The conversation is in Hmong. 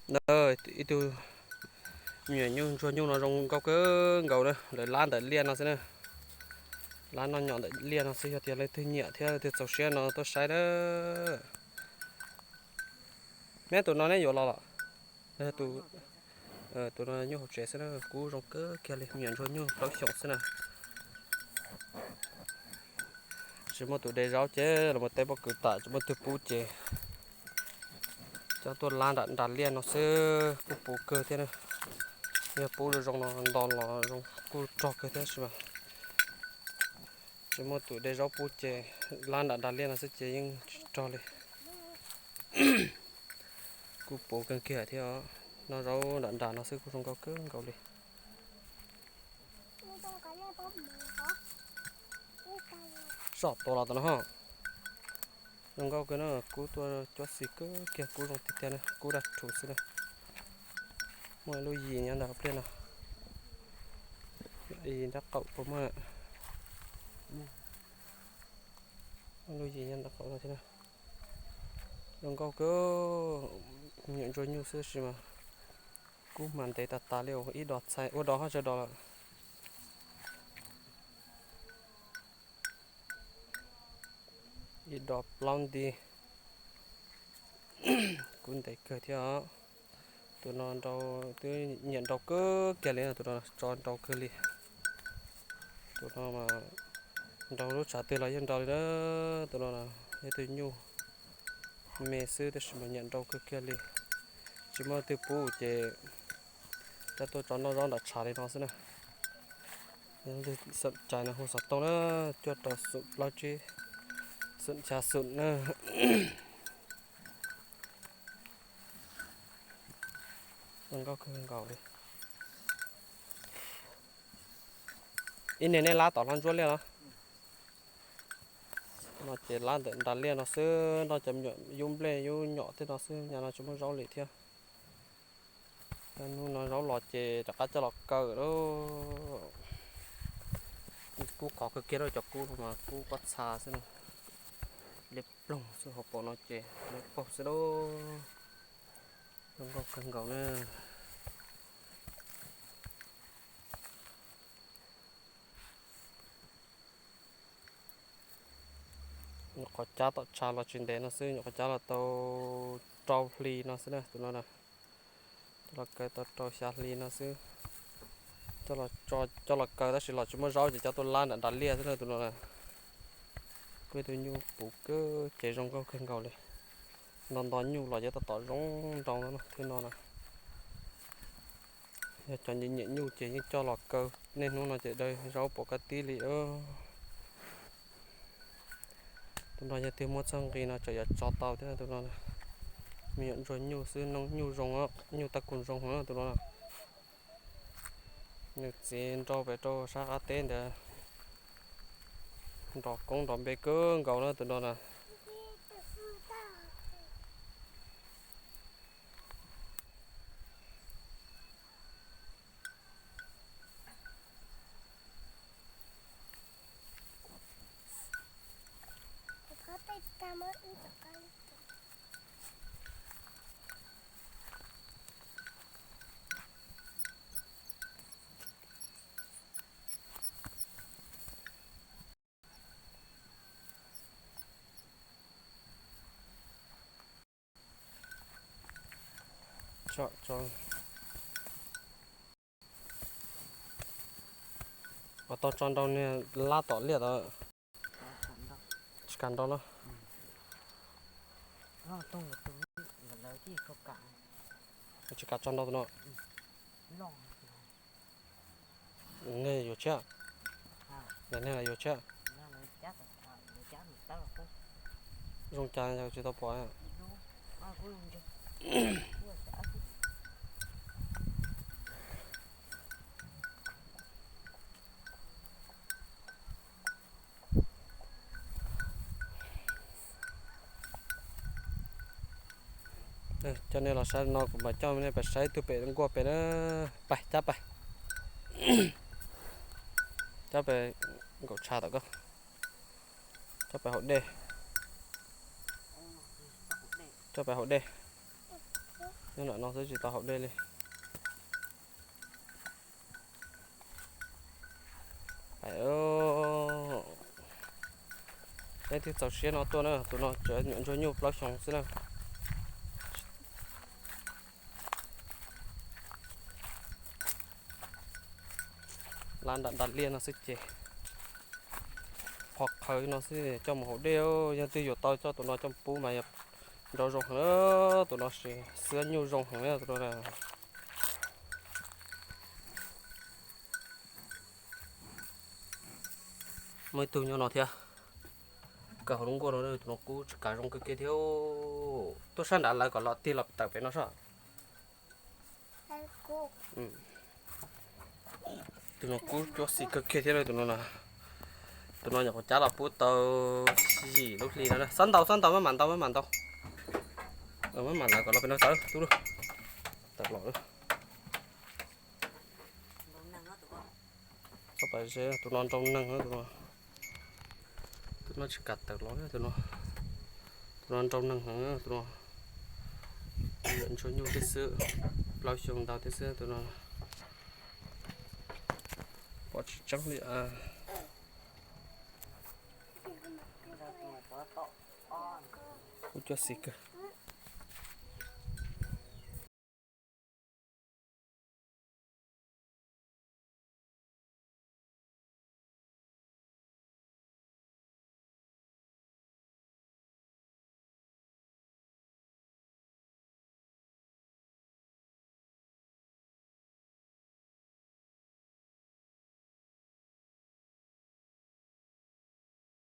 Ntawd ib tug me nyuam nyuj ntsuag nyuj no zoo nkauj kawg nkaus na, lawv lab ntawm liaj no xwb na. Lab noj nyom ntawm liaj no xwb, yog tias leej twg nyiam thiab leej twg txaus siab no tuaj saib na. Neb tus no neb yuav los los? Tus, tus no nyuj hauv tsev xwb na, kub zoo kawg kiag li, me nyuam ntsuag nyuj plaub xyoos xwb na. Tsis muaj tus de zaub ces los mus teb pob kws tas, tsis muaj twg pub ces coj tuaj lab nram nras liaj no xwb, kuj puv kawg thiab na. Yog pub zoo zoo no nto los zoo kuj rog kawg thiab sis mas tsis muaj tus de zaub pub ces lab nram nras liaj no xwb ces yeej tsis rog li. Kuj puv kawg kiag thiab os. Noj zaub nram nras no xwb kuj zoo nkauj kawg nkaus li. Soj tua los tom no ho. Zoo nkauj kawg na, kub tuaj cuab xis kawg kiag, kub zoo tiag tiag na, kub daj rhuv xwb na. Muaj ib lub yim nyob ntawm pliaj no. Yim nrab qaum puas muaj? Muaj lub yim nyob ntawm qaum no thiab na. Zoo nkauj kawg, me nyuam ntsuag nyuj xwb sis mas kub mas ntev tas tas li, ib dos txhais ua dos ho tsawg dos lawm. Ib dos plaub nti. Kub ntev kawg thiab os. Tus no nrau, twb nyiam nrau kawg kiag li no, tus no tso nrau kawg li. Tus no mas nrau lub tshav twg los yeej nrau li na. Tus no yog tus nyuj me xwb tab sis mas nyiam nrau kawg kiag li. Tsis muaj twg pub ces coj tuaj tso noj zaub nram tshav li no xwb na. Xom cai no hu xov tooj na, cuaj rau xum plaub tsib xum xya xum na. Zoo nkauj kawg nkaus li. Ib niag nej lab tom hlob ntsuab liaj los? No ces lab ntawm nras liaj no xwb, noj cov me nyuam yub nplej yub nyom tej no xwb, nyab no tsis muaj zaub li thiab. Hnub no zaub los ces rov qab coj los kaw lawm. Kub qhov kawg kiag lawm, cov kub no mas kub pob txha xwb na. Liab ploog xwb, hauv paus no ces liab paug xwb lauj. Zoo nkauj kawg nkaus na. Nyuam qhuav cab tom tshav los tsis ntev no xwb, nyuam qhuav cab los tau rau hli no xwb na, tus no na. Coj los kaw tau rau xya hli no xwb. Coj los, coj los kaw tab sis los tsis muaj zaub ces coj tuaj lab nram nras liaj xwb na tus no na. Kuj tus nyuj puv kawg ces zoo nkauj kawg nkaus li. Nto nto nyuj los ces tab tom zoo nrau no thwb no na. Yog cov nyiam nyiam nyuj ces yeej coj los kaw, niaj hnub no ces daws zaub pom kab tib li. Tus no yog twg muab txog nqi no tseem yuav tso tau thiab tus no. Me nyuam ntsuag nyuj xwb, noob nyuj zoo, nyuj taj kum zoo heev tus no. Nws txiv nrau pem rau sab qab teb ntawd, nrov koob nrov npe kawg nkaus na tus no na. Ua tau tso nrau niag lab tom liaj tod. Tsis kam nrau los. Tsis kam tso nrau tus no. Nej yuav tshiab. Nej yuav tshiab. Zoo cas tsis tau pom. Coj nej los saib no kuv mam coj nej pais saib tug pem nkuaj pem na. Pais cab pais. Cab pais nkaum tshav tom ko. Cab pais hauv dej. Cab pais hauv dej. Nyob nram no xwb tsis tau haus dej li. Leej twg txaus siab no tuaj na, tus no tseem nyuam ntsuag nyuj plaub xyoo xwb na. Lab nram nram liaj no xwb ces qhov qhawv no xwb coj mus haus dej. Yog twg yuav tau coj tus no coj mus pub mas yog nrau zoo heev, tus no xwb nyuj zoo heev tus no. Muaj ib tug nyob no thiab, kaw hauv lub nkuaj no, tus no kub tsis kav zoo kawg kiag thiab. Tuaj sab nrad lawv kom los tig los tawm pem no sob. Tus no kub cuab xis kawg kiag thiab tus no. Tus no nyuam qhuav cab los pub tau yim lub hli no. Xob ntaus, xob ntaus, maj mam ntaus, maj mam ntaus. Maj mam lawv kom los pem no tawm tub, tawm los. Tus no nrau neeg, tus no tsis kam tawm los, tus no nrau neeg heev, tus no ntsuag nyuj tib xwb, plaub xyoo ntau tib xwb tus no. Pom tsis tseeb li. Kub cuab xis kawg.